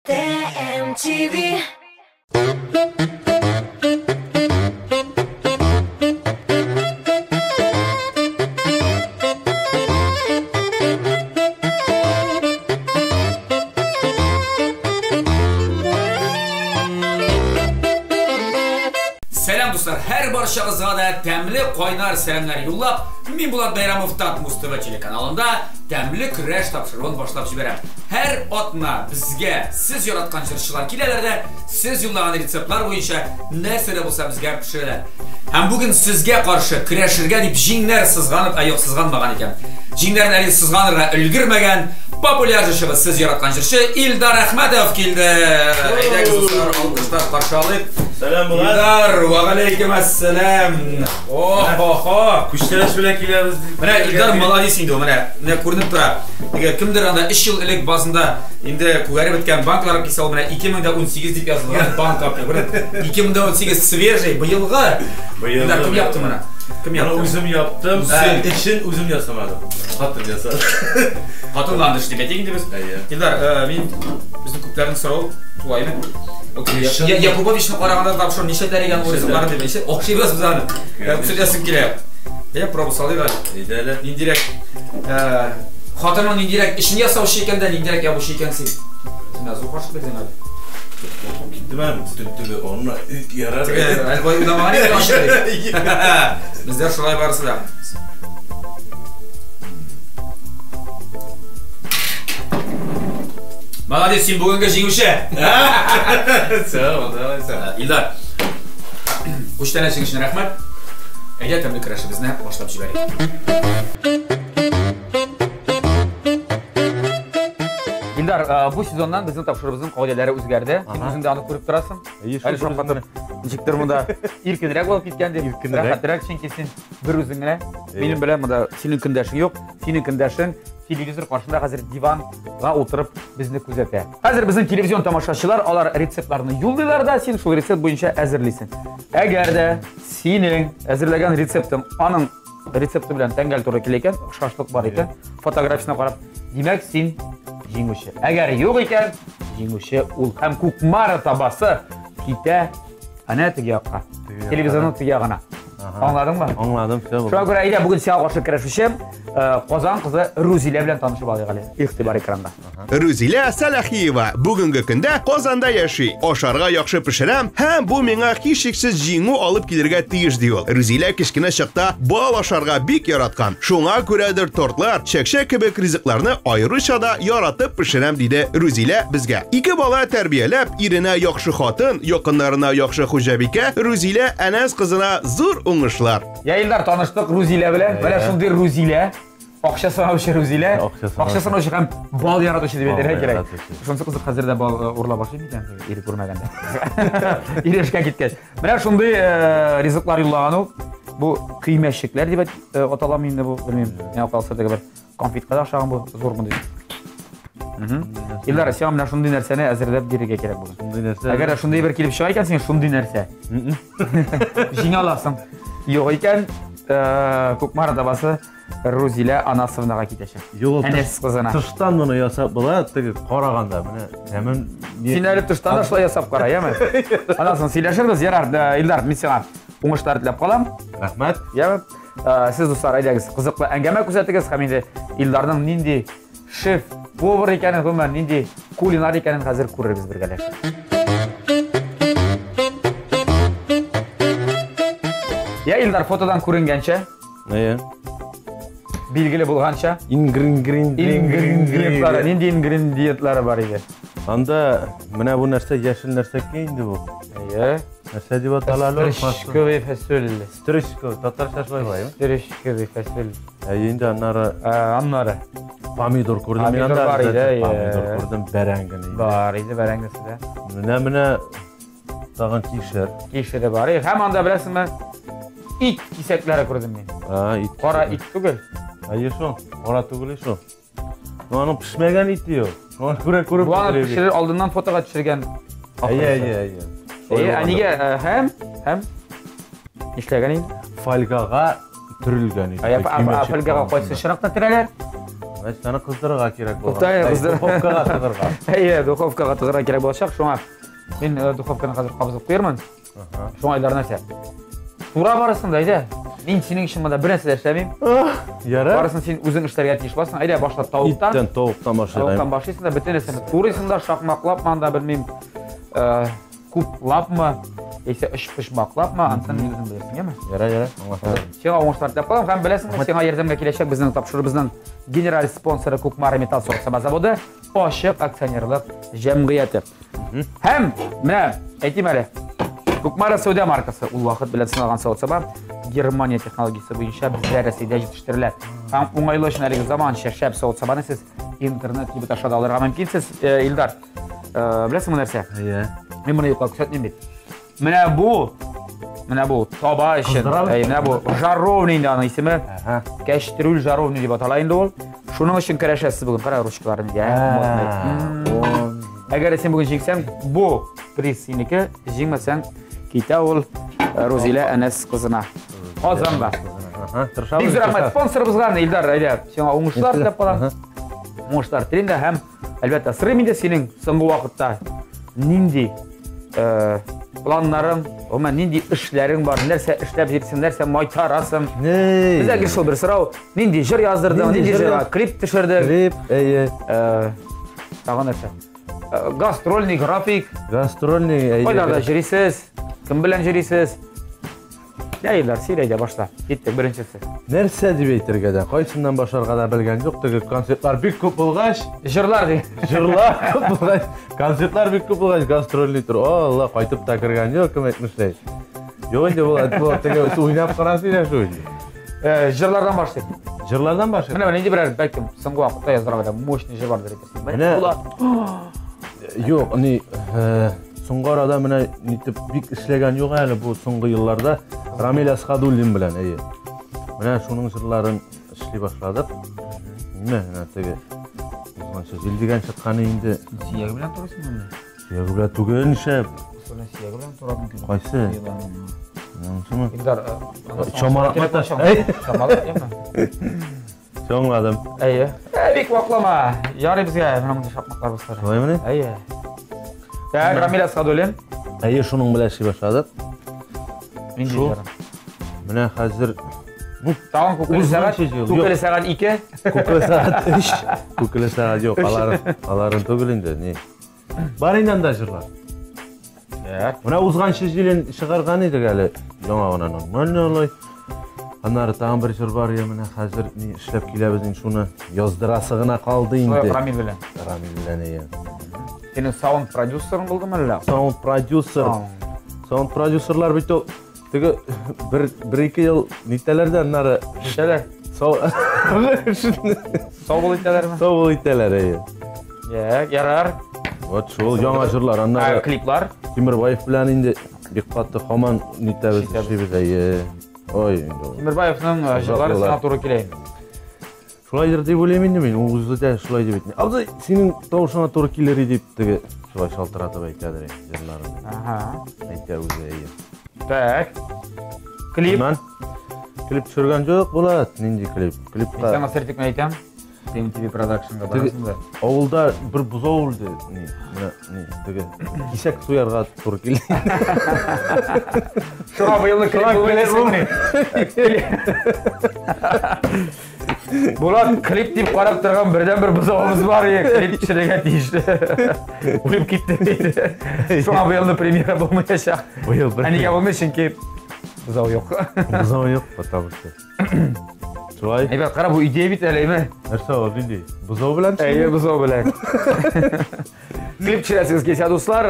TMTV. Сәлам дуслар, һәр барчагызга да тәмле кайнар сәламнәр юллап, мин Булат Бәйрамов Татмус ТВ телеканалында тәмле көрәш тапшыруын башлап җибәрәм. Һәр атна безгә сез яраткан җырчылар киләләр дә, сез юллаган рецептлар буенча нәрсә дә булса безгә пешерәләр. Һәм бүген сезгә каршы көрәшергә дип җиңнәр сызганып, ә юк, сызганмаган икән. Җиңнәрен әле сызганырга өлгермәгән популяр җырчыбыз, сез яраткан җырчы Илдар Әхмәтов килде. Әйдәгез, дуслар, алкышлап каршы алыйк. Сәлам, Булат. Илдар, ва алейкум ассалам. О-хо-хо. Күчтәнәч белән киләбез. Менә Илдар молодец инде ул, менә, менә күренеп тора. Теге кемдер анда 3 ел элек базында инде күгәреп беткән банклар алып килсә, ул менә 2018 дип язылган банк алып килә. Күреп, 2018 свежий, быелгы. Быелгы, Илдар, кем япты моны? Кем Моны япты? үзем яптым. Үзең. Эшен үзем ясамадым. Хатын ясады. Хатынланды дип әйтик инде без. Әйе. Илдар, мин безнең күпләрнең соравы туа иде. Чын. Якубовичны караганда тапшыру нишләтәр икән ул ризыкларын дип. Ничә охшыйбыз без аны. Күрсәтәсем килә. Әйдә, проба салыйк әле. Әйдә әле. Ниндирәк хатының ниндирәк эшен ясаучы икән дә, ниндирәк ябучы икән син. Син дә зур кашык бирдең әле. Киттем әле. Бөтен төбе онны ярар. Теге әле бай уйламаган идек ашыр дип. Бездә шулай барысы да. Молодец, син бүгенге җиңүче. Сау, давай, сау. Илдар, күчтәнәчең өчен рәхмәт. Әйдә, тәмле көрәшебезне башлап җибәрик. Илдар, бу сезоннан безнең тапшыруыбызның кагыйдәләре үзгәрде. Син үзең дә аны күреп торасың. Әйе, шул Әле шаккатып, ничектер монда иркенрәк булып киткән дип. Иркенрәк. Рәхәтрәк, чөнки син бер үзең генә. Минем белән монда синең көндәшең юк. Синең көндәшең телевизор каршында хәзер диванга утырып безне күзәтә. Хәзер безнең телевизион тамашачылар, алар рецептларны юллыйлар да, син шул рецепт буенча әзерлисең. Әгәр дә синең әзерләгән рецептың аның рецепты белән тәңгәл туры килә икән, охшашлык бар икән, фотографиясенә карап, димәк, син җиңүче. Әгәр юк икән, җиңүче ул. Һәм Кукмара табасы китә әнә теге якка. Теге якка. Телевизорның теге ягына. Аңладыңмы? Аңладым, все Шуңа күрә әйдә бүген сиңа каршы көрәшүче Казан кызы Рузилә белән танышып алыйк әле. Игътибар экранга. Рузилә Сәләхиева бүгенге көндә Казанда яши. Ашарга яхшы пешерәм һәм бу миңа һичшиксез җиңү алып килергә тиеш ди ул. Рузилә кечкенә чакта бал ашарга бик яраткан. Шуңа күрәдер тортлар, чәкчәк кебек ризыкларны аеруча да яратып пешерәм диде Рузилә безгә. Ике бала тәрбияләп, иренә яхшы хатын, якыннарына яхшы хуҗабикә Рузилә Әнәс кызына зур уңышлар. Я, Илдар, таныштык Рузилә белән. Менә шундый Рузилә. Акча санаучы Рузилә. Акча санаучы. Акча санаучы һәм бал яратучы дип Бал әйтергә кирәк. яратучы. Шунысы кызык, хәзер дә бал урлап ашый микән, ире күрмәгәндә. Ире эшкә киткәч. Менә шундый ризыклар юллаган ул. Бу көймәчекләр дип аталамы инде бу, белмим. Миңа калса теге бер конфетка да охшаган бу, зур мондый. Илдар, сиңа менә шундый нәрсәне әзерләп бирергә кирәк бүген. Шундый нәрсә. Әгәр дә шундый бер килеп чыга икән, син шундый нәрсә. Җиңә аласың. Юк икән, Кукмара табасы Рузилә Анасовнага китәчәк. Юк, Әнәс кызына. Тыштан моны ясап була, теге караганда менә тәмен Син әле тыштан да шулай ясап кара, яме? Аннан соң сөйләшербез. Ярар, Илдар, мин сиңа уңышлар теләп калам. Рәхмәт. Яме? Сез, дуслар, әйдәгез, кызыклы әңгәмә күзәтегез һәм инде Илдарның нинди шеф повар икәнен, гомумән, нинди кулинар икәнен хәзер күрербез бергәләшеп. Я, Илдар, фотодан күренгәнчә, Әйе. билгеле булганча, Ингриндиентлары, нинди ингредиентлары бар иде? Анда менә бу нәрсә яшел нәрсә инде бу. Әйе. Нәрсә дип атала әле? Стручковый фасоль. Стручковый, татарча шулай була, Стручковый фасоль. Әйе, инде аннары Аннары помидор күрдем мин Помидор анда. бар иде, әйе. Помидор күрдем, бәрәңгене. Бар иде бәрәңгесе дә. Менә менә тагын кишер. Кишере бар. Һәм анда беләсеңме, ит кисәкләре күрдем мин. А, ит. Кара ит түгел. Әйе шул, кара түгел шул. Но аның пешмәгән ите юк. Шуңа күрә күреп Бу аны бетерә бит. пешерер алдыннан фотога төшергән. Әйе, әйе, әйе. Әйе, ә нигә һәм нишләгән инде? Фольгага төрелгән ите. Ә, фольгага кайсы чыракта төрәләр? Значит, аны кыздырырга кирәк булган. Тукта, кыздыр. Духовкага тыгырга. Әйе, духовкага тыгырга кирәк булачак. Шуңа мин духовканы хәзер кабызып куярмын. Шуңа Айдар нәрсә? Тура барысын да, әйдә. Мин синең өчен монда бер нәрсә дә эшләмим. Ярар. Барысын син үзең эшләргә тиеш буласың. Әйдә, башла тавыктан. Иттән, тавыктан башлыйк. Тавыктан башлыйсың да, бөтен нәрсәне турыйсың да, шакмаклапмы анда, белмим, кублапмы, яисә өчпочмаклапмы, анысын үзең беләсең, яме? Ярар, ярар, аңлашылды. Сиңа уңышлар теләп калам һәм беләсеңме, сиңа ярдәмгә киләчәк безнең тапшыруыбызның генераль спонсоры Кукмара металл савыт-саба заводы ачык акционерлык җәмгыяте. Һәм менә әйтим әле, Кукмара сәүдә маркасы ул вакыт белән сыналган савыт-саба Германия технологиясе буенча бездә Рәсәйдә җитештерелә. Һәм уңайлы өчен әлеге заманча шәп савыт-сабаны сез интернет кибет аша да алырга мөмкинсез. Илдар, беләсеңме нәрсә? Әйе. Мин моны юкка күрсәтмим бит. Менә бу таба өчен, менә бу жаровня инде аның исеме. Кәчтрүл жаровня дип атала инде ул. Шуның өчен көрәшәсез бүген, кара ручкаларын, я, модный. Әгәр син бүген җиңсәң, бу приз синеке, җиңмәсәң, китә ул Рузилә Әнәс кызына. Казанга. Тырышабыз. Бик зур рәхмәт спонсорыбызга, Илдар, әйдә, сиңа уңышлар теләп калам. Уңышлар телим дә һәм әлбәттә, сорыйм инде синең соңгы вакытта нинди планнарың, гомумән нинди эшләрең бар, нәрсә эшләп йөрисең, нәрсә майтарасың? Безгә гел шул бер сорау, нинди җыр яздырдың, нинди җырга клип төшердең? Клип, әйе. Тагын нәрсә? Гастрольный график. Гастрольный, әйе. Кайларда йөрисез? Кем белән йөрисез? Әйдә, сөйлә, әйдә, башла. Киттек, беренчесе. Нәрсә дип әйтергә дә, кайсыннан башларга да белгән юк, теге концертлар бик күп булгач, җырлар ди. Җырлар күп булгач, концертлар бик күп булгач, гастрольный тур. Алла, кайтып та кергән юк, кем әйтмешли. Юк инде бу, бу теге уйнап кына сөйләшү инде. Җырлардан башлыйк. Җырлардан башлыйк. Менә нинди берәр бәлкем соңгы вакытта яздырган берәр мощный җыр бардыр әйтерсең. Менә Юк, ни, соңгы арада менә нитеп бик эшләгән юк әле бу соңгы елларда Рамил Асхадуллин белән, әйе. Менә шуның җырларын эшли башладык. Менә, менә теге узганчы җил дигән чыкканы инде. Сөяге белән турыйсыңмы инде? Сөяге белән түгел, нишләп? Белән сөяге белән турап мөмкин. Кайсы? Монысымы? Илдар, Чамалап таш. Чамалап, яме? Чаңладым. Әйе. Бик ваклама. Ярый безгә менә мондый шакмаклар булса. Шулаймыни? Әйе. Так, Рамил Асхадуллин. Әйе, шуның белән эшли башладык. Нинди Шул. җыр? Менә хәзер Тагын күкеле сәгать, күкеле сәгать 2. Күкеле сәгать 3. Күкеле сәгать юк, аларын түгел инде, ни. Бар инде анда җырлар. Так. Менә узганчы җилен чыгарган идек әле, яңа гына нормально алай. Аннары тагын бер җыр бар, я менә хәзер ни эшләп киләбез инде, шуны яздырасы гына калды инде. Рамил белән. Рамил белән, әйе. Синең саунд продюсерың булдымы әллә? Саунд продюсер. Саунд продюсерлар бит ул теге бер-ике ел нитәләр дә аннары нитәләр. Сау Сау бул итәләрме? Сау бул итәләр, әйе. Як, ярар. Вот шул яңа җырлар, аннары клиплар. Тимербаев белән инде бик каты һаман нитәбез, эшлибез, әйе. Ой, инде ул. Тимербаевның җырлары сиңа туры килә инде. Шулайдыр дип уйлыйм инде мин, ул үзе дә шулай дип әйтми. Абзый, синең тавышыңа туры килер дип теге шулай шалтыратып әйтәдер инде җырларын. Ага. Әйтә үзе, әйе. Так. Клип. Аннан клип төшергән юк, Булат, нинди клип? Клипка. Мин сиңа сертикны әйтәм. Син TV продакшнга барасың да. Авылда бер бузау үлде. Ни, менә, ни, теге кисәк суярга туры килде. Шуңа быелны клип булмый. Булат, клип дип карап торган бердән-бер бузавыбыз бар, клип төшерергә тиешле. Үлеп китте диде. Шуңа быелны премьера булмаячак. Быел бер. Ә нигә булмый? Чөнки бузау юк. Бузау юк, потому что. Шулай. Әйбәт, кара, бу идея бит әле, әйме? Нәрсә ул, нинди? Бузау белән? Әйе, бузау белән. Клип төшерәсегез килсә, дуслар,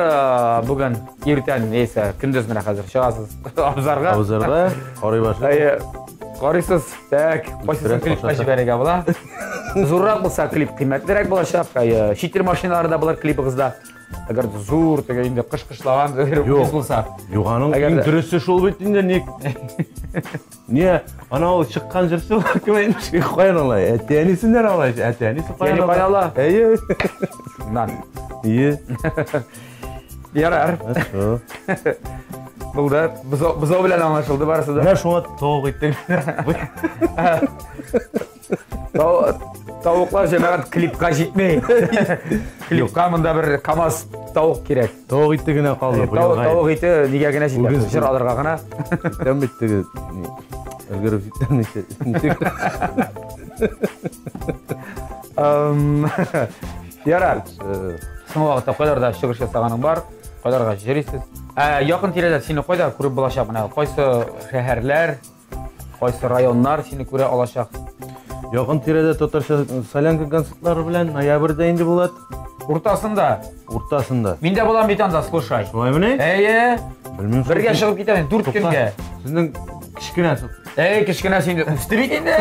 бүген иртән, яисә көндез менә хәзер чыгасыз абзарга. Абзарга, карый башлыйсыз. Әйе, карыйсыз. Так, кайсысын клипка җибәрергә була? Зуррак булса, клип кыйммәтлерәк булачак. Әйе, чит ил машиналары да булыр клипыгызда. Әгәр зур, теге инде кыш кышлаган Юк. булса. Юк, аның Әгәр иң дә- дөресе шул бит инде, ник? Не, ана ул чыккан җырчы бар, кем әйтмеш, каян алай? Әти-әнисеннән алай, әти-әнисе каян Әти-әни каян ала? Әйе. Шуннан. Әйе. Ярар. Хорошо. Булды. Бузау белән аңлашылды барысы да. Менә шуңа тавык иттек. Тавыклар җәмәгать клипка җитми. Клипка монда бер КАМАЗ тавык кирәк. Тавык ите генә калды. Тавык ите нигә генә җитә? Җыр алырга гына. Җитәм бит теге. Өлгереп җитәм ничек. Ярар. Соңгы вакытта кайларда чыгыш ясаганың бар? Кайларга йөрисез? Ә якын тирәдә сине кайда күреп булачак? Менә кайсы шәһәрләр, кайсы районнар сине күрә алачак? Якын тирәдә татарча солянка концертлары белән ноябрьдә инде булат. Уртасында. Уртасында. Мин дә булам бит анда, слушай. Шулаймыни? Әйе. Белмим. Бергә чыгып китәбез 4 көнгә. Сезнең кечкенәсе. Әй, кечкенәсе инде үсте бит инде.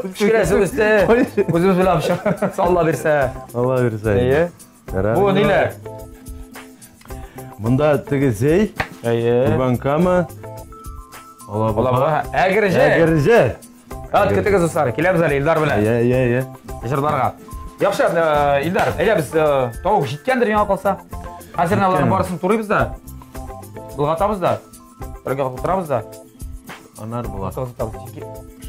Кечкенәсе үсте. Үзебез белән чыгып, Алла бирсә. Алла бирсә. Әйе. Бу ниләр? Монда теге Зәй. Әйе. Түбән Кама. Алабуга. Әгерҗе. Әгерҗе. Ат көтегез, дуслар. Киләбез әле Илдар белән. Әйе, әйе, әйе. Җырларга. Яхшы, Илдар, әйдә без тавык җиткәндер миңа калса. Хәзер менә аларның барысын турыйбыз да. Болгатабыз да. Бергә утырабыз да. Анар була. Чөнки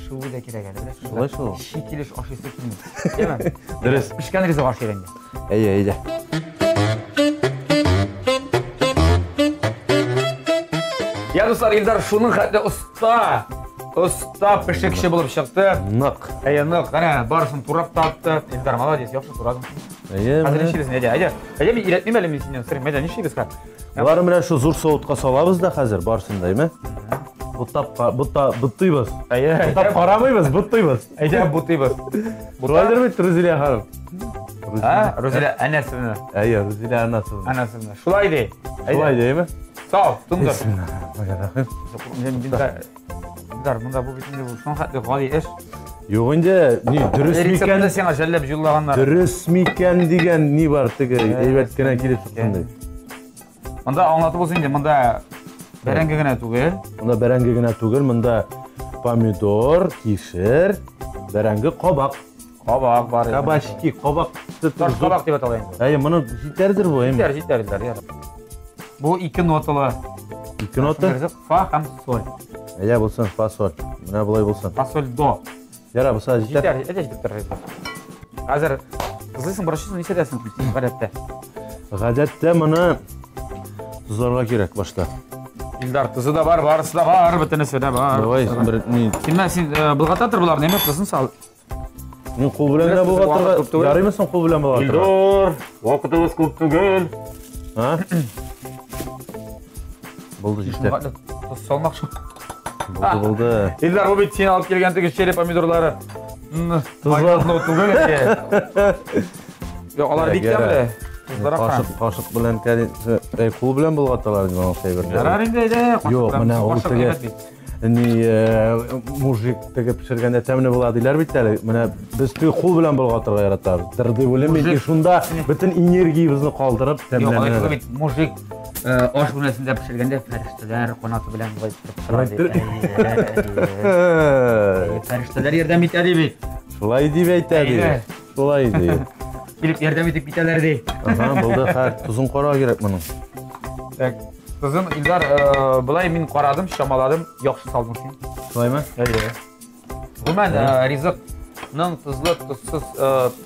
шуы да кирәк әле, беләсезме? Шулай шул. Чи килеш ашыйсы килми. Әйеме? Дөрес. Пешкән ризык ашыйк инде. Әйе, әйдә. Я, дуслар, Илдар шуның хәтле оста, оста пешекче булып чыкты. Нык. Әйе, нык. Әнә, барысын турап та атты. Илдар, молодец, яхшы турадың. Әйе. Хәзер нишлибез, әйдә, әйдә. Әйдә, мин өйрәтмим әле мин синнән сорыйм. Әйдә, нишлибез хәзер? Болары менә шу зур савытка салабыз да хәзер барысын да, әйме? Бутап, бута, бутыйбыз. Әйе. Бутап карамыйбыз, бутыйбыз. Әйдә, бутыйбыз. Шулайдыр бит, Рузилә ханым. А, Рузилә Әнәсовна. Әйе, Рузилә Әнәсовна. Әнәсовна. Шулай ди. Шулай ди, әйме? Сау, тыңдыр. Бисмиллаһир-рахманир-рахим. Илдар, монда бу бит инде бу шуның хәтле гади эш. Юк инде, ни, дөрес микән? Рецептны сиңа жәлләп юллаганнар. Дөрес микән дигән ни бар теге әйбәт кенә килеп чыксын дип. Монда аңлатып булсын инде, монда бәрәңге генә түгел. Монда бәрәңге генә түгел, монда помидор, кишер, бәрәңге, кабак. Кабак бар. Кабачки, кабак. Таш кабак дип атала инде. Әйе, моны җитәрдер бу, әйме? Җитәр, җитәр, Илдар, ярар. Бу ике ноталы. Ике нота? Фа һәм соль. Әйдә булсын, фа, соль. Менә болай булсын. Фа, соль, до. Ярар, булса җитәр. Җитәр, әйдә җитеп торыр. Хәзер тозлыйсың, борычлыйсың, нишләтәсең син гадәттә? Гадәттә моны тозларга кирәк башта. Илдар, тозы да бар, барысы да бар, бөтенесе дә бар. Давай, бер ни. Син менә син болгата тор боларны, әйме, тозын сал. Мин кул белән генә болгатырга ярыймы соң кул белән болгатырга? Илдар, вакытыбыз күп түгел. А? Булды җитә. Тоз салмакчы. Булды, булды. Илдар, бу бит син алып килгән теге черри помидорлары. Тозлар түгел инде. Юк, алар бик тәмле. Кашык, кашык белән кул белән болгаталар инде моның әйберләрен. Ярар инде, әйдә. Юк, менә ул теге ни мужик теге пешергәндә тәмле була диләр бит әле. Менә без теге кул белән болгатырга яратабыз. Дыр дип уйлыйм мин. Шунда бөтен энергиябезне калдырып тәмләнә. Юк, бит мужик аш бүлмәсендә пешергәндә фәрештәләр канаты белән болай торып тора ди. Фәрештәләр ярдәм итә ди бит. Шулай дип әйтә ди. Шулай ди. Килеп ярдәм итеп китәләр ди. Ага, булды. Хәзер тозын карарга кирәк моның. Так. Кызым, Илдар, былай мин карадым, чамаладым, яхшы салдың син. Шулаймы? Әйе. Гомумән, ризыкның тозлы, тозсыз,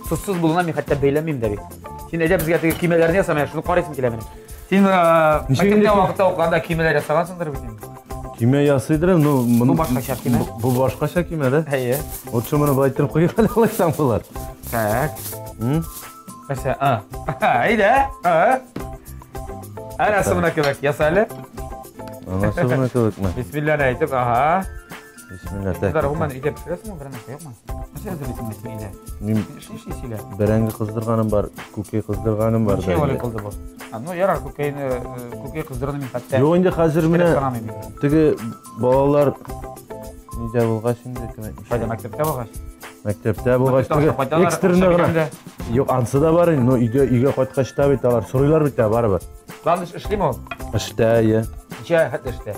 тозсыз булуына мин хәтта бәйләмим дә бит. Син әйдә безгә теге көймәләрне яса, менә шуны карыйсым килә минем. Син мәктәптә вакытта укыганда көймәләр ясагансыңдыр бит инде. Көймә ясыйдыр, ну, бу башкача көймә. Бу башкача көймә, да? Әйе. Вот шуны моны болай иттереп куеп әле алайсаң булыр. Так. Нәрсә? А. Әйдә. А. Анасы менә кебек яса әле. Анасы менә кебекме? Бисмилләне әйтеп, ага. Бисмилла, так. Илдар, гомумән өйдә пешерәсеңме, бер нәрсә юкмы? Нәрсә әзерлисең син өйдә? Мин Эшли сөйлә. Бәрәңге кыздырганым бар, күкәй кыздырганым бар. Ничә валик кылды бу? Ну, ярар, күкәйне, күкәй кыздыруны мин хәтта. Юк, инде хәзер менә теге балалар нидә булгач инде, кем әйтмеш? Кайда, мәктәптә булгач? Мәктәптә булгач, теге экстренный гына. Юк, ансы да бар инде, но өйдә, өйгә кайткач та бит алар сорыйлар бит барыбер. Ландыш эшлиме ул? Эштә, иә. Ничә хәтле эштә?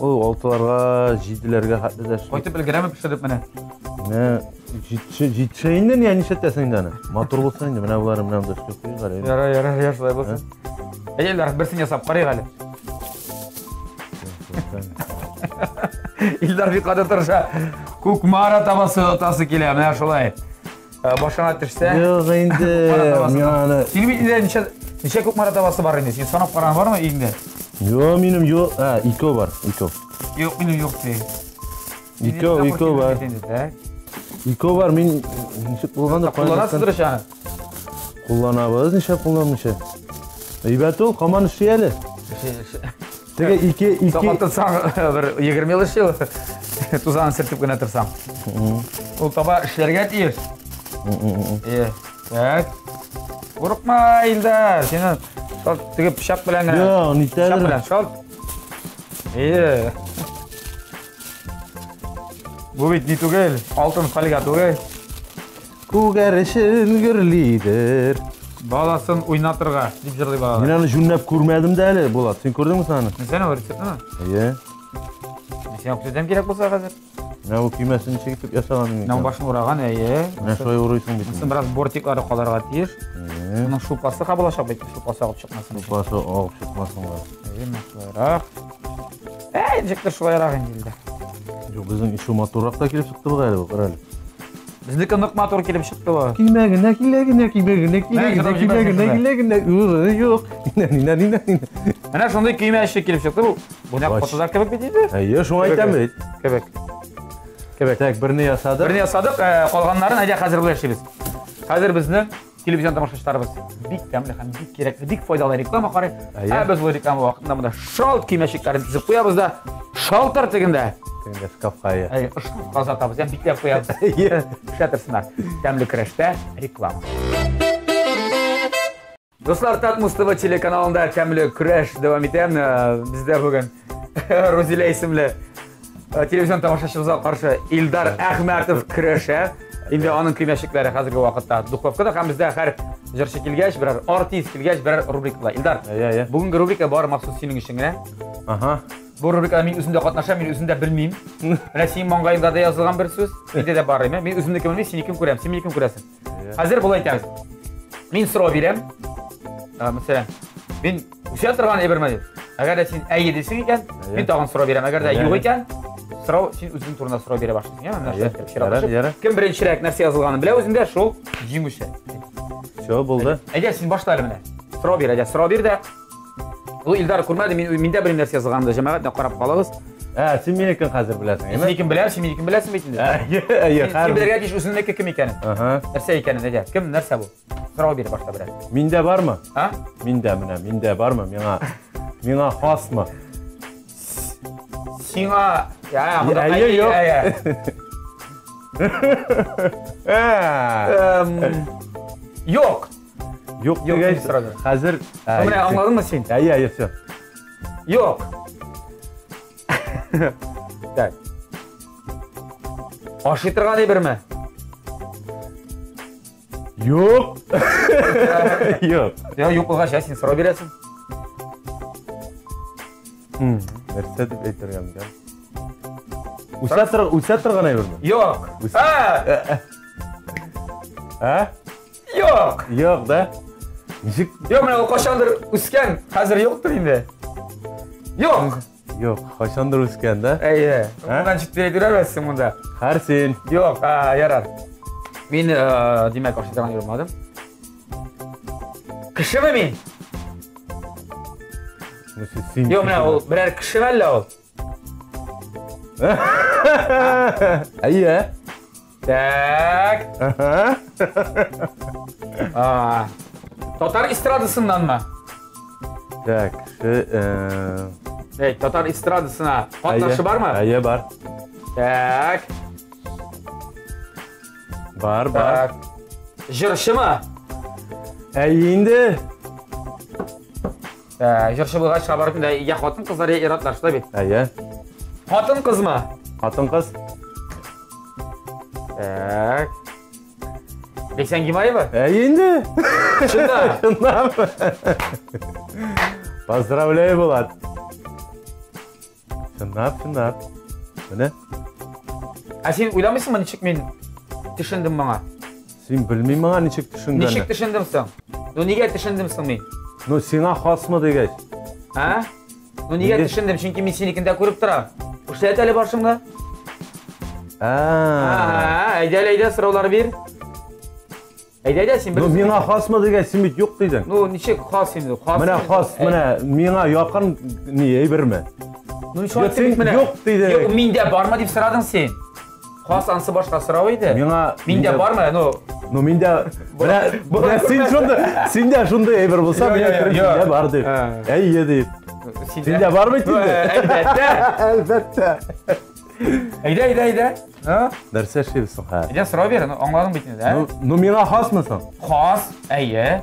Ул 6-ларга, 7-ләргә хәтле дә эшли. Кайтып өлгерәме пешереп менә? Менә җитше инде, ни нишләтәсең инде аны? Матур булсын инде, менә болары менә монда эшләп куйыйк әле. Ярар, ярар, ярар, шулай булсын. Әйдә, берсен ясап карыйк әле. Илдар бик каты тырыша. Кукмара табасы отасы килә, менә шулай. Башыңа төшсә. Юк инде. Миңа аны. Синең бит инде ничә ничә Кукмара табасы бар инде. Син санап караган бармы өеңдә? Юк, минем юк. А, ике бар, ике. Юк, минем юк ди. Ике, ике бар. Ике бар, мин ничек булганда кулланасыздыр ич аны. Кулланабыз, нишләп кулланмыйча? Әйбәт ул, каман эшли әле. Теге ике, ике... Сакал тотсаң, бер 20 ел эшли ул. Тузанын сөртеп кенә торсаң. Ул таба эшләргә тиеш. Е, так. Курыкма, Илдар, сине шалт теге пычак белән генә. Юк, нитәдер. Пычак белән шалт. Е. Бу бит ни түгел, алтын фольга түгел. Күгәрчен гөрлидер. Баласын уйнатырга, дип җырлый балалар. Мин аны җүнләп күрмәдем дә әле, Булат. Син күрдеңме соң аны? Нәрсәне ул рецептны? Әйе. Сиңа күрсәтәм кирәк булса хәзер. Менә бу көймәсен ничек итеп ясаган Менә бу башын ураган, әйе. Менә шулай урыйсың бит. Монысы бераз бортиклары калырга тиеш. Моның шулпасы кабылачак бит, шулпасы агып чыкмасын. Шулпасы агып чыкмасын. Әйе, менә шулайрак. Әй, ничектер шулайрак инде инде. Юк, безнең ише матуррак та килеп чыкты бугай әле бу, кара әле. Безнеке нык матур килеп чыкты бу. Кимә генә, килә генә, кимә генә, килә генә, килә генә, килә генә, урыны юк. Нина, нина, нина, нина. Менә шундый көймә эше килеп чыкты бу. Бу нәкъ фотода кебек бит инде. Әйе, шуңа әйтәм бит. Кебек. Кебек. Так, берне ясадык. Берне ясадык, калганнарын әйдә хәзер болай эшлибез. Хәзер безне телевизион тамашачыларыбыз бик тәмле һәм бик кирәкле, бик файдалы реклама карый. Ә без бу реклама вакытында монда шалт көймәчекләрен тезеп куябыз да, шалтыр тегендә. Тегендә шкафка, әйе. Әйе, шкафка озатабыз, һәм бикләп куябыз. Әйе. Эшләтерсеннәр. Тәмле көрәштә реклама. Дуслар, Татмус ТВ телеканалында тәмле көрәш дәвам итә. Бездә бүген Рузилә исемле телевизион тамашачыбызга каршы Илдар Әхмәтов көрәшә. Инде аның көймәчекләре хәзерге вакытта духовкада һәм бездә һәр җырчы килгәч, берәр артист килгәч, берәр рубрика була. Илдар, бүгенге рубрика бары махсус синең өчен генә. Ага. Бу рубрикада мин үзем дә катнашам, мин үзем дә белмим. Менә синең маңгаеңда да язылган бер сүз, миндә дә бар, әйме? Мин үземнекен белмим, синекен күрәм, син минекен күрәсең. Хәзер болай итәбез. Мин сорау бирәм. Мәсәлән, мин үсә торган әйберме дип. Әгәр дә син әйе дисең икән, мин тагын сорау бирәм. Әгәр дә юк икән, сорау син үзең турында сорау бирә башлыйсың, яме? Менә шулай итеп чиратлашып. Кем беренчерәк нәрсә язылганын белә үзендә, шул җиңүче. Все, булды. Әйдә, син башла әле менә. Сорау бир, әйдә, сорау бир дә. Ул Илдар күрмәде, мин мин дә белмим нәрсә язылганын да, җәмәгать, карап калыгыз. Ә, син минекен хәзер беләсең, әйме? Синекен беләм, син минекен беләсең бит инде. Әйе, Син белергә тиеш үзеңнеке кем икәнен. Ага. Нәрсә икәнен, әйдә. Кем, нәрсә бу? Сорау бир башта берәр. Миндә бармы? А? Миндә менә, миндә бармы? Миңа миңа хасмы? Сиңа, я, монда Әйе, юк. Юк. Юк дигәч, хәзер. Менә аңладыңмы син? Әйе, әйе, все. Юк. Так. Ашый торган әйберме? Юк. Юк. Я юк булгач, ә син сорау бирәсең. Нәрсә дип әйтергә микән? Үсә тор, үсә торган әйберме? Юк. Ә? Ә? Юк. Юк, да? Ничек? Юк, менә ул кайчандыр үскән, хәзер юктыр инде. Юк. Юк, кайчандыр үскән, да? Әйе. Моннан читтә әйтүләрмәссең монда. Хәр син. Юк, а, ярар. Мин, димәк, ашый торган йөрмәдем. Кешеме мин? Юк, менә ул берәр кешеме әллә ул? Әйе. Так. Татар эстрадасыннанмы? Так, кеше, Әй, татар эстрадасына катнашы бармы? Әйе, бар. Так. Бар, бар. Так. Җырчымы? Әйе инде. Җырчы булгач, хәбәр итмә, я хатын-кызлар, я ир-атлар, шулай бит? Әйе. Хатын-кызмы? Хатын-кыз. Так. Ләйсән Гимаева? Әйе инде. Чыннан. Чыннан. Поздравляю, Булат. Чынлап, чынлап. Менә. Ә син уйламыйсыңмы, ничек мин төшендем моңа? Син белмим моңа ничек төшенгәнне. Ничек төшендем соң? Ну нигә төшендем соң мин? Ну сиңа хасмы дигәч. А? Ну нигә төшендем? Чөнки мин синекен дә күреп торам. Күрсәт әле башыңны. А. Әйдә, әйдә, сораулар бир. Әйдә, әйдә, син Ну, миңа хасмы дигәч, син бит юк дидең. Ну, ничек хас инде? Хас. Менә хас, менә миңа якын ни әйберме? Ну, ничек син менә? Юк дидең. Юк, миндә бармы дип сорадың син. Хас ансы башка сорау иде. Миңа миндә бармы? Ну, ну миндә менә менә син шундый, синдә шундый әйбер булса, мин әйтер синдә бар дип. Әйе дип. Синдә бар бит инде. Әлбәттә. Әлбәттә. Әйдә, әйдә, әйдә. Һа? Нәрсә эшлибез соң хәзер? Әйдә, сорау бир, аңладың бит инде, ә? Ну, ну миңа хасмы соң? Хас, әйе.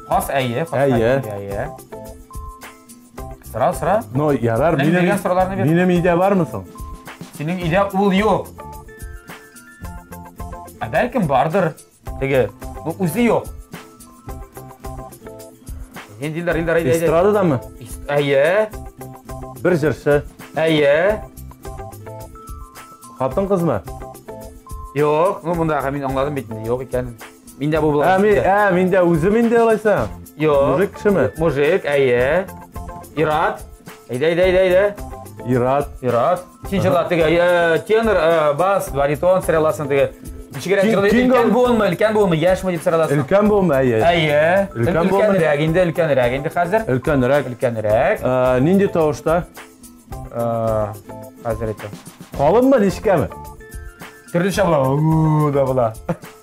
Хас, әйе, хас, әйе. Әйе. Сора, сора. Ну, ярар, минем сорауларны бир. Минем өйдә бармы соң? Синең өйдә ул юк. Ә бәлкем бардыр. Теге, ну үзе юк. Ниндиләр, Илдар, әйдә, әйдә. Эстрададамы? Әйе. Бер җырчы. Әйе. Хатын кызмы? Юк, ну монда мин аңладым бит инде, юк икәнен. Миндә бу була. Ә, мин, ә, миндә үзем инде алайса. Юк. Мужик кешеме? Мужик, әйе. Ират. Әйдә, әйдә, әйдә, әйдә. Ират. Ират. Син җырла теге тенор, бас, баритон сыра аласың теге. Ничегрәк җырлый? Өлкән буынмы, өлкән буынмы, яшьме дип сыра аласың. Өлкән буынмы, әйе. Әйе. Өлкән буынмы? Өлкәнрәк инде, өлкәнрәк инде хәзер. Өлкәнрәк. Өлкәнрәк. Нинди тавышта? Хәзер әйтәм. Калынмы, нечкәме? Төрлечә була. У да була.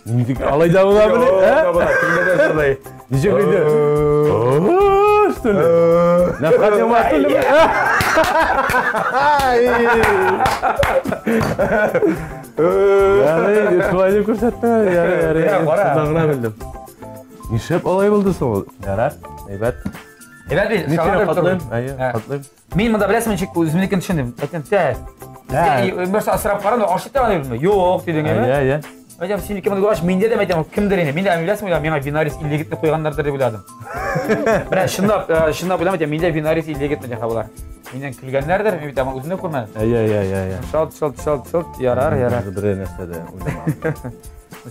Нинди алай да була били? Да була. Төрле дә шулай. Ничек инде? Что ли? Нәфкать Нигъмәтуллин. Ярый, шулай дип күрсәттең. Ярый, ярый. Шуннан гына белдем. Нишләп алай булды соң ул? Ярар, әйбәт. Әйбәт бит. Мин сине котлыйм. Әйе, котлыйм. Мин монда беләсеңме ничек үземнекен төшендем. Әйтәм, тә. Берсе асрап карадым, ашык та дидем. Юк, дидең, әйме? Әйе, әйе. Әйтәм, синеке монда булгач, миндә дә әйтәм, кемдер инде. Мин дә беләсеңме, миңа Винарис 50 егетне куйганнардыр дип уйладым. Менә чынлап, чынлап уйлам, әйтәм, миндә Винарис 50 егетне дә болар. Миннән көлгәннәрдер, мин бит аны үзем дә күрмәдем. Әйе, әйе, әйе, әйе. Шалт, шалт, шалт, шалт, ярар, ярар. Бер нәрсә дә уйламадым.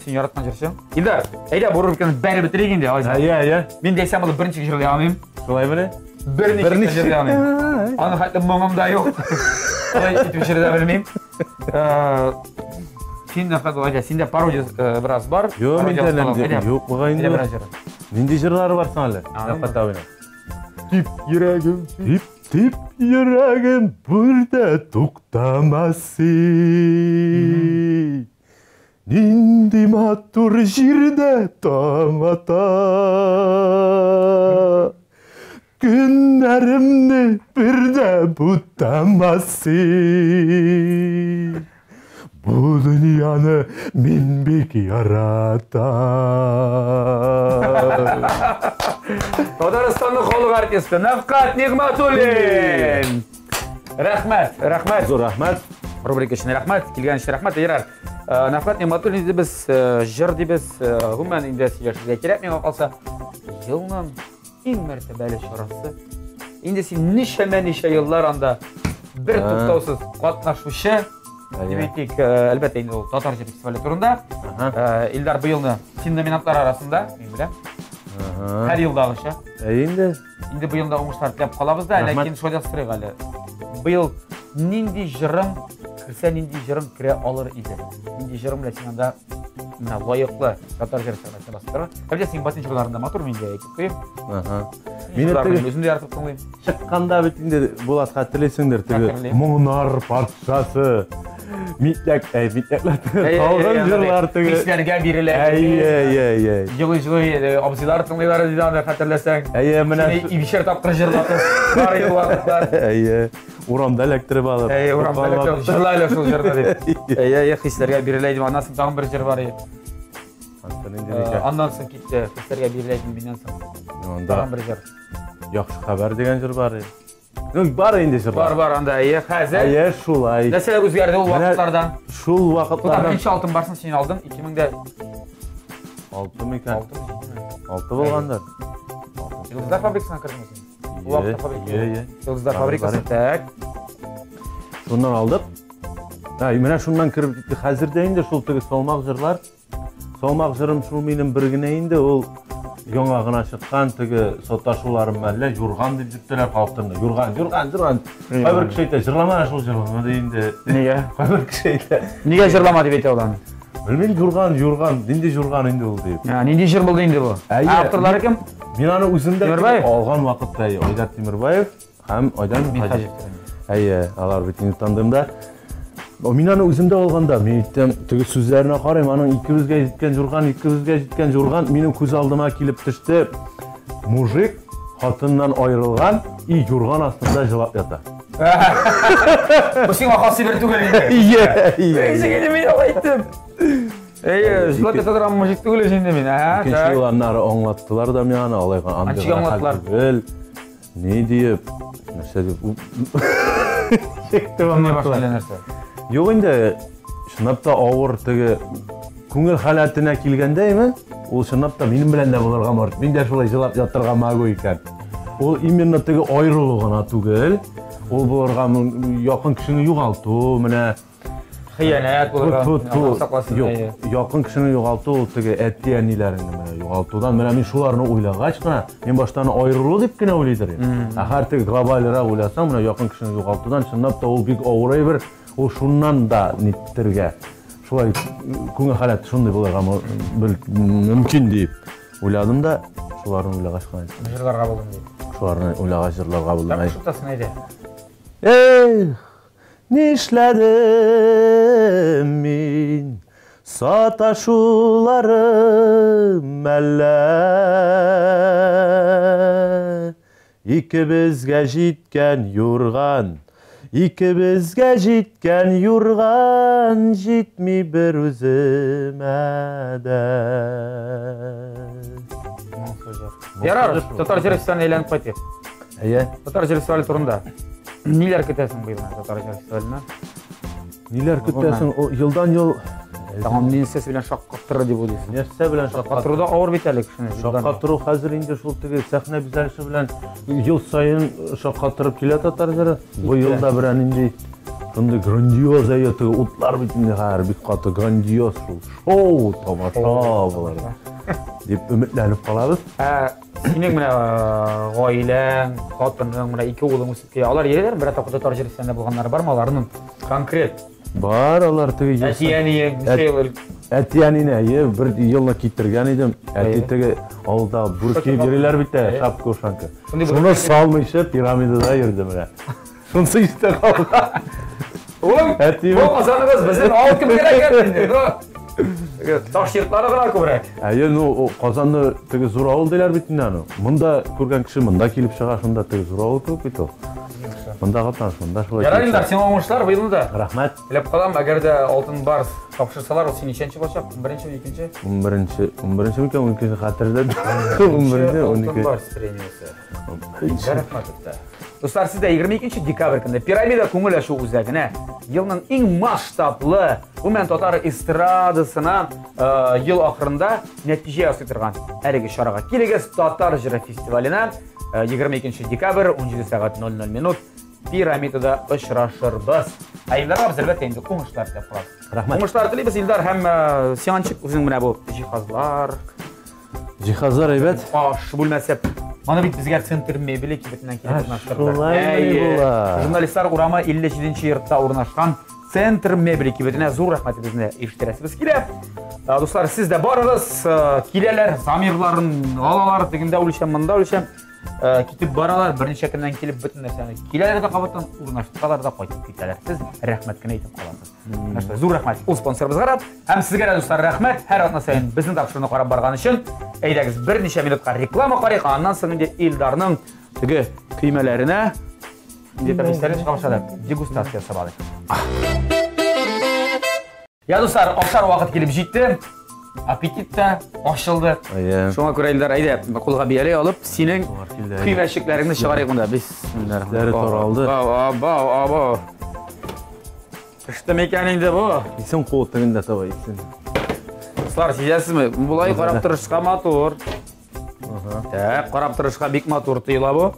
Син яраткан җырчың. Илдар, әйдә бу рубриканы бәреп бетерик инде, алайса. Әйе, әйе. Мин дә исән булып берничек җырлый алмыйм. Шулаймыни? Берничек җырлый алмыйм. Аны хәтле моңым да юк. Алай итеп җырлый да белмим. Син дә хәзер, синдә пародия бераз бар. Юк, миндә юк бугай инде. Нинди җырлары бар соң әле? Нәфкать абыйның. Тип йөрәгем, тип, тип йөрәгем бер дә туктамас. Нинди матур җирдә таң ата. Көннәремне бер дә бутамас. Бу дөньяны мин бик яратам. Татарстанның халык артисты Нәфкать Нигъмәтуллин. Рәхмәт, рәхмәт. Зур рәхмәт. Рубрика өчен рәхмәт, килгән өчен рәхмәт. Ярар. Нәфкать Нигъмәтуллин дибез, җыр дибез, гомумән инде сөйләшергә кирәк миңа калса. Елның иң мәртәбәле чарасы. Инде син ничәмә-ничә еллар анда бер туктаусыз катнашучы. Дип әйтик, әлбәттә инде ул татар җыр фестивале турында. Илдар быелны син номинантлар арасында, мин беләм. Һәр елдагыча. Ә инде? Инде быел да уңышлар теләп калабыз да, ләкин шулай да сорыйк әле. Быел нинди җырың керсә, нинди җырың керә алыр иде? Нинди җырың белән син анда менә лаеклы татар җыр сәхнәсенә басып тора? Әлбәттә, синең басын җырларың да матур, мин дә әйтеп куйыйм. Мине теге үзем дә яратып тыңлыйм. Чыкканда бит инде Булат хәтерлисеңдер, теге моңнар патшасы. Митләк, әй, митләкләр. Талгын җырлар теге. Хисләргә бирелә. Әй, әй, әй, әй. Җылый-җылый абзыйлар тыңлыйлар иде аны хәтерләсәң. Әйе, менә сине ибишәр тапкыр җырлатып, бар иде вакытлар. Әйе. Урамда эләктереп алып. Әйе, урамда эләктереп, җырла әле шул җырны дип. Әйе, әйе, хисләргә бирелә идем. Аннан соң тагын бер җыр бар иде. Аннан соң китте, хисләргә бирелә идем миннән соң. Анда тагын бер җыр. Яхшы хәбәр дигән җыр бар иде. Ну, бар инде җырлар. Бар, бар анда, әйе, хәзер. Әйе, шулай. Нәрсәләр үзгәрде ул вакытлардан? Шул вакытлардан. Ничә алтын барсын син алдың? 2000дә 6 микән? 6 булгандыр. Йолдызлар фабрикасына кердеңме син? Ул вакытта фабрика. Әйе, әйе. Йолдызлар фабрикасы, так. Шуннан алдык. Менә шуннан кереп китте. Хәзер дә инде шул теге салмак җырлар. Салмак җырым шул минем бер генә инде, ул яңа гына чыккан теге саташуларым әллә юрган дип йөрттеләр халык телендә. Юрган, юрган, юрган. Кайбер кеше әйтә, җырлама шул җырлама ди инде. Нигә? Кайбер кеше әйтә. Нигә җырлама дип әйтә ул аны? Белмим, юрган, юрган, нинди юрган инде ул дип. Ә, нинди җыр булды инде бу? Әйе. Авторлары кем? Мин аны үзем дә Тимербаев? алган вакытта әйе, Айдар Тимербаев һәм Айдар Минһаҗев. Әйе, алар бит инде тандемда. Мин аны үзем дә алганда, мин әйттем, теге сүзләренә карыйм, аның икебезгә җиткән юрган, икебезгә җиткән юрган минем күз алдыма килеп төште. Мужик хатыннан аерылган и юрган астында җылап ята. Бу сиңа хас әйбер түгел инде. Ие, ие. Ничек инде мин алай әйттем? Әйе, җылап ята торган мужик түгел инде мин. Әһә, Икенче так. ел аннары аңлаттылар да миңа аны, алай андый Ничек аңлаттылар? түгел. Ни диеп, нәрсә дип. Чектем Шундай башка әллә нәрсә. Юк инде, чынлап та авыр теге күңел халәтенә килгәндә име, ул чынлап та минем белән дә булырга может. Мин дә шулай җылап ятырга могу икән. Ул именно теге аерылу гына түгел, ул булырга якын кешене югалту, менә Хыянәт булырга. Ту, ту, Алла сакласын. Юк, Әйе. якын кешене югалту ул теге әти-әниләреңне менә югалтудан. Менә мин шуларны уйлагач кына, мин баштан аерылу дип кенә уйлыйдыр идем. Ә һәр теге глобальрак уйласаң, менә якын кешене югалтудан чынлап та ул бик авыр әйбер, ул шуннан да ниттергә. Шулай күңел халәте шундый булырга мөмкин дип уйладым да, шуларны уйлагач кына, Җырларга булдым дип. шуларны уйлагач җырларга булдым. Так, шутасын әйдә. Эх, нишләдем мин, саташуларым әллә? Икебезгә җиткән юрган, икебезгә җиткән юрган җитми бер үземә дә. Моңсу җыр. Ярар, татар җыр фестиваленә әйләнеп кайтыйк. Әйе. Татар җыр фестивале турында. Ниләр көтәсең быел татар җыр фестиваленнән? Ниләр көтәсең? Ул елдан ел Тагын нәрсәсе белән шаккаттырыр дип уйлыйсың? нәрсә белән Шаккаттыру да авыр бит әле кешене. Шаккаттыру хәзер инде шул теге сәхнә бизәлеше белән ел саен шаккаттырып килә татар җыры. Бу елда берәр нинди шундый грандиоз әйе теге утлар бит инде хәзер бик каты грандиоз шул шоу тамаша булыр дип өметләнеп калабыз. Ә синең менә гаиләң, хатының, менә ике улың үсеп килә. Алар йөриләрме? Берәр тапкыр татар җыр фестивалендә булганнары бармы аларның? Конкрет. Бар алар теге ел саен. Әти-әниең ничә ел элек? Әти-әнине әйе, бер елны китергән идем. Әти теге авылда бүрек киеп йөриләр бит ә, шапка ушанка. Шундый бүрек Шуны салмыйча пирамидада йөрде менә. Шунысы истә калган. Улым, Әти бу Казаныгыз безнең авыл кебегрәк инде. Ну, таш йортлары гына күбрәк. Әйе, ну, о, Казанны теге зур авыл диләр бит инде аны. Монда күргән кеше монда килеп чыга, шунда теге зур авыл кебек бит ул. Монда катнаш, монда шулай. Ярар, килеп Илдар, чыга. сиңа уңышлар быел да. Рәхмәт. Теләп калам, әгәр дә Алтын Барс тапшырсалар, ул син ничәнче булачак? 11-нче, 12-нче? 11-нче, 11-нче микән, 12-нче хәтердә. 11-нче, Алтын 12. Барс премиясе. Илдар Әхмәтов та. Дуслар, сездә 22 декабрь көндә Пирамида күңел ачу үзәгенә елның иң масштаблы, гомумән татар эстрадасына ел ахырында нәтиҗә ясый торган әлеге чарага килегез. Татар җыры фестиваленә 22 декабрь 17 сәгать 00 минут Пирамидада очрашырбыз. Ә Илдарга без әлбәттә инде уңышлар теләп калабыз. Рәхмәт. Уңышлар телибез, Илдар, һәм сиңа ничек үзең менә бу җиһазлар, Җиһазлар әйбәт. аш бүлмәсе. Моны бит безгә Центр мебели кибетеннән килеп урнаштырдылар. Шулай Әйе. була. Журналистлар урамы 57 йортта урнашкан Центр мебели кибетенә зур рәхмәтебезне ирештерәсебез килә. Дуслар, сез дә барыгыз, киләләр, замирларын алалар, тегендә үлчәм, монда үлчәм. Китеп баралар, берничә көннән килеп бөтен нәрсәне киләләр дә кабаттан урнаштыралар да кайтып китәләр. Сез рәхмәт кенә әйтеп каласыз. Менә шулай, зур рәхмәт ул спонсорыбызга да. Һәм сезгә дә, дуслар, рәхмәт. Һәр атна саен безнең тапшыруны карап барган өчен. Әйдәгез, берничә минутка реклама карыйк, аннан соң инде Илдарның теге көймәләренә инде тәмле чыга башлады. Дегустация ясап алыйк. Я, дуслар, ашар вакыт килеп җитте. Аппетит та ачылды. Әйе. Шуңа күрә, Илдар, әйдә, кулга бияләй алып, синең Шуңар килде, әйдә. көймәчекләреңне чыгарыйк монда. Бисмиллаһир. Этләре таралды. Бау, бау, бау. Пеште микән инде бу? Исем куып тегендә таба, исем. Дуслар, сизәсезме? Болай карап торышка матур. Так, карап торышка бик матур тоела бу.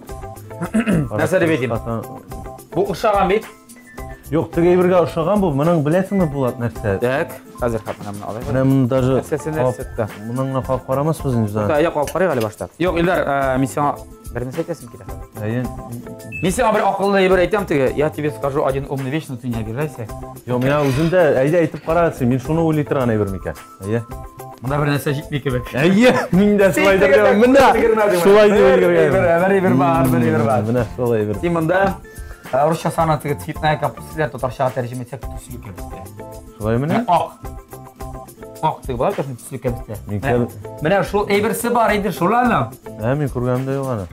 Нәрсә дип әйтим? Бу ошаган бит. Юк, теге әйбергә ошаган бу. Моның беләсеңме, Булат, нәрсә? Так, хәзер хәп менә моны алыйк. Менә моны даже Нәрсәсе нәрсә тә. Моның гына кабып карамасбыз инде. Да, юк, алып карыйк әле башта. Юк, Илдар, мин сиңа бер нәрсә әйтәсем килә. Әйе. Мин сиңа бер акыллы әйбер әйтәм теге. Я тебе скажу один умный вещь, но ты не обижайся. Юк, миңа үзем дә әйдә әйтеп кара, син. Мин шуны уйлый торган әйбер микән? Әйе. Монда бер нәрсә җитми кебек. Әйе, мин дә шулай дип Менә шулай дип өлгергән. Бер әйбер бар, бер әйбер бар. Менә шулай әйбер. Син монда русча саны теге цветная капуста татарчага тәрҗемә итсәк төсле кәбестә. Шулай менә? Ак. Ак теге бар, конечно, төсле кәбестә. Менә шул әйберсе бар инде, шул аның. Ә, мин күргәнем дә юк аны.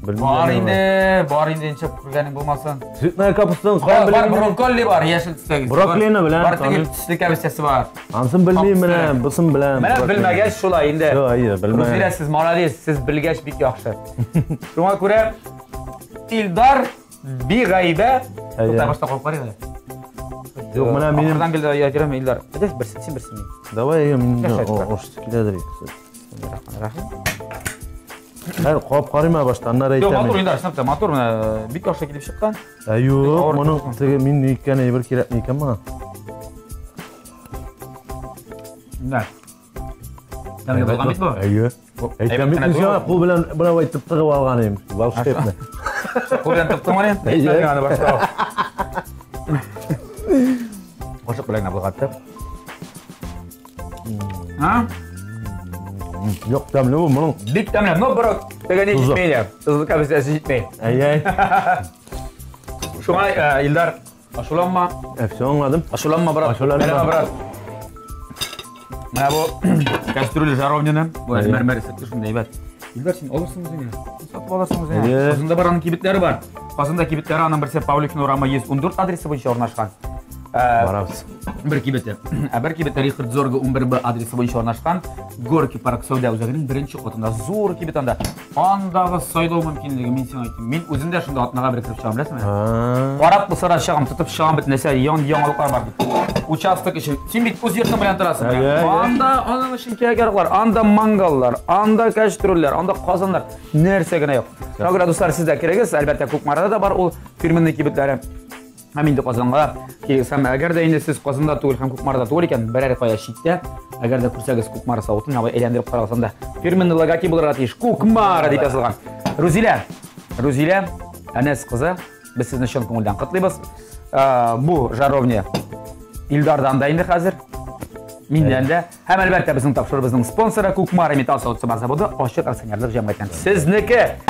Белмим. Бар инде, бар инде, ничек күргәнең булмасын. Цветная капустаның каян беләм? Бар брокколи бар, яшел төстәге. Брокколины беләм. Бар теге төсле кәбестәсе бар. Анысын белмим менә, бусын беләм. Менә белмәгәч шулай инде. Шулай, әйе, белмәгән. Рузилә, сез молодец, сез белгәч бик яхшы. Шуңа күрә Илдар бигайбә. Тукта, башта калып карыйк әле. Юк, менә минем Ахырдан гел ядерәм Илдар. Әйдә, берсен син, берсен мин. Давай, әйе, мин ошысы киләдер. Рахман. Хәер, кабып карыйм әле башта, аннары Юк, әйтәм. матур инде, чынлап та матур, менә бик яхшы килеп чыккан. Ә юк, моның теге мин ниткән әйбер кирәкми икән миңа. Менә. Тәмле булган бит бу. Әйе. Әйтәм бит, мин сиңа кул белән менә әйтеп тыгып алган идем. Волшебный. Кул белән тыктың мени? Әйе. Аны башта. Кашык белән генә болгаттык. А? Юк, тәмле бу, моның. Бик тәмле, но бирок теге ни Тузы. җитми дә. Тузлы кәбестәсе җитми. Әйе. Шуңа Илдар, ачуланма. Ә, все аңладым. Ачуланма, брат. Ачуланма. Менә, брат. Менә бу кастрюля жаровняны. Бу Әйе. мәрмәр сәтте шунда әйбәт. Илдар, син алырсың үзеңә. Сатып алырсың үзеңә. Әйе. Казанда бар аның кибетләре бар. Казанда кибетләре аның берсе Павликин урамы 114 адресы буенча урнашкан. Барабыз. Бер кибете. Ә бер кибете Рихард Зорга 11Б адресы буенча урнашкан. Горки парк сәүдә үзәгенең беренче катында. Зур кибет анда. Андагы сайлау мөмкинлеге мин сиңа әйтим. Мин үзем дә шунда атнага бер кереп чыгам, беләсеңме? Карап булса да чыгам, тотып чыгам бит нәрсә, яң яңалыклар бар бит. Участок өчен. Син бит үз йортың белән торасың. Анда аның өчен кирәк-яраклар, анда мангаллар, анда кәчтрүлләр, анда казаннар, нәрсә генә юк. Шуңа күрә, дуслар, сез дә керегез. Әлбәттә, Кукмарада да бар ул фирменный кибетләре. Һәм инде Казанга килегез. Һәм әгәр дә инде сез Казанда түгел һәм Кукмарада түгел икән, берәр кая читтә, әгәр дә күрсәгез Кукмара савытын, алай әйләндереп карагыз анда. Фирменный логотип булырга тиеш. Кукмара дип язылган. Рузилә, Рузилә, Әнәс кызы, без сезне чын күңелдән котлыйбыз. Бу жаровня Илдардан да инде хәзер. Миннән дә. Һәм әлбәттә безнең тапшырубызның спонсоры Кукмара металл савыт-саба заводы ачык акционерлык җәмгыятеннән. Сезнеке.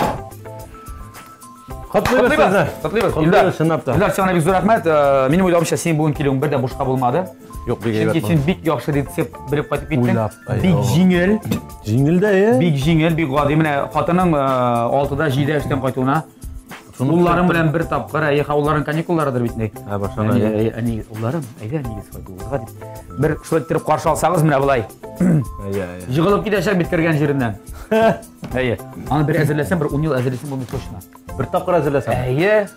Котлыйбыз сезне. Котлыйбыз. Илдар, чынлап та. Илдар, сиңа бик зур рәхмәт. Минем уйлавымча, синең бүген килүең бер дә бушка булмады. Юк, бик Чөнки әйбәт. син бик яхшы рецепт белеп кайтып киттең. Уйлап, Бик җиңел. Җиңел дә, э? Бик җиңел, бик гади. Менә хатының 6-да 7-дә эштән кайтуына. Улларың белән бер тапкыр, әйе, улларың каникулларыдыр бит инде. Ә, башына. Әни, әни, улларым, әйдә әнигез кайтуыбызга дип. Бер шулай иттереп каршы алсагыз, менә болай. Әйе, әйе. Җыгылып китәчәк бит кергән җиреннән. Әйе. Аны бер әзерләсәң, бер 10 ел әзерлисең булмый точно. Бер тапкыр әзерләсәң. Әйе.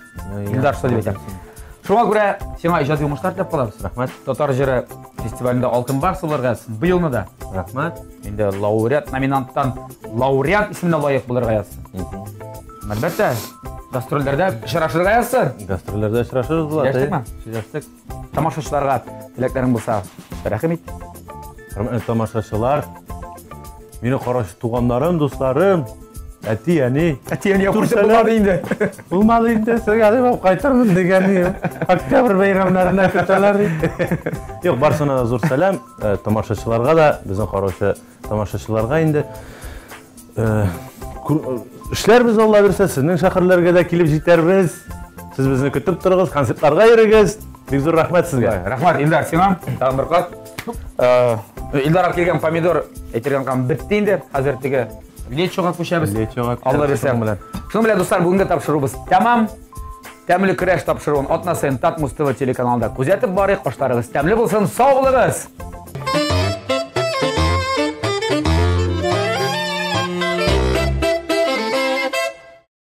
Илдар шулай дип әйтә. Шуңа күрә сиңа иҗади уңышлар теләп калабыз. Рәхмәт. Татар җыры фестивалендә Алтын барс булырга язсын. Быелны да. Рәхмәт. Инде лауреат номинанттан лауреат исеменә лаек булырга язсын. Әлбәттә, гастрольләрдә очрашырга язсын. Гастрольләрдә очрашырбыз, Булат. Сөйләштекме? Сөйләштек. Тамашачыларга теләкләрең булса, рәхим ит. Хөрмәтле тамашачылар, мине караучы туганнарым, дусларым, әти, әни. Әти, әни, Түрсәләр. булмады инде. Булмады инде, сезгә дип кайтырмын дигән октябрь бәйрәмнәренә көтәләр. Юк, барсына да зур сәлам, тамашачыларга да, безнең караучы тамашачыларга инде. Эшләрбез, Алла бирсә, сезнең шәһәрләргә дә килеп җитәрбез. Сез безне көтеп торыгыз, концертларга йөрегез. Бик зур рәхмәт сезгә. Рәхмәт, Илдар, сиңа. Тагын бер кат. Илдар алып килгән помидор әйтергән кам бетте инде. Хәзер теге лечога күчәбез. Лечога күчәбез, Алла бирсә. шуның белән. Шуның белән, дуслар, бүгенге тапшыруыбыз тәмам. Тәмле көрәш тапшыруын атна саен Татмуз ТВ телеканалында күзәтеп барыйк. Ашларыгыз тәмле булсын. Сау булыгыз!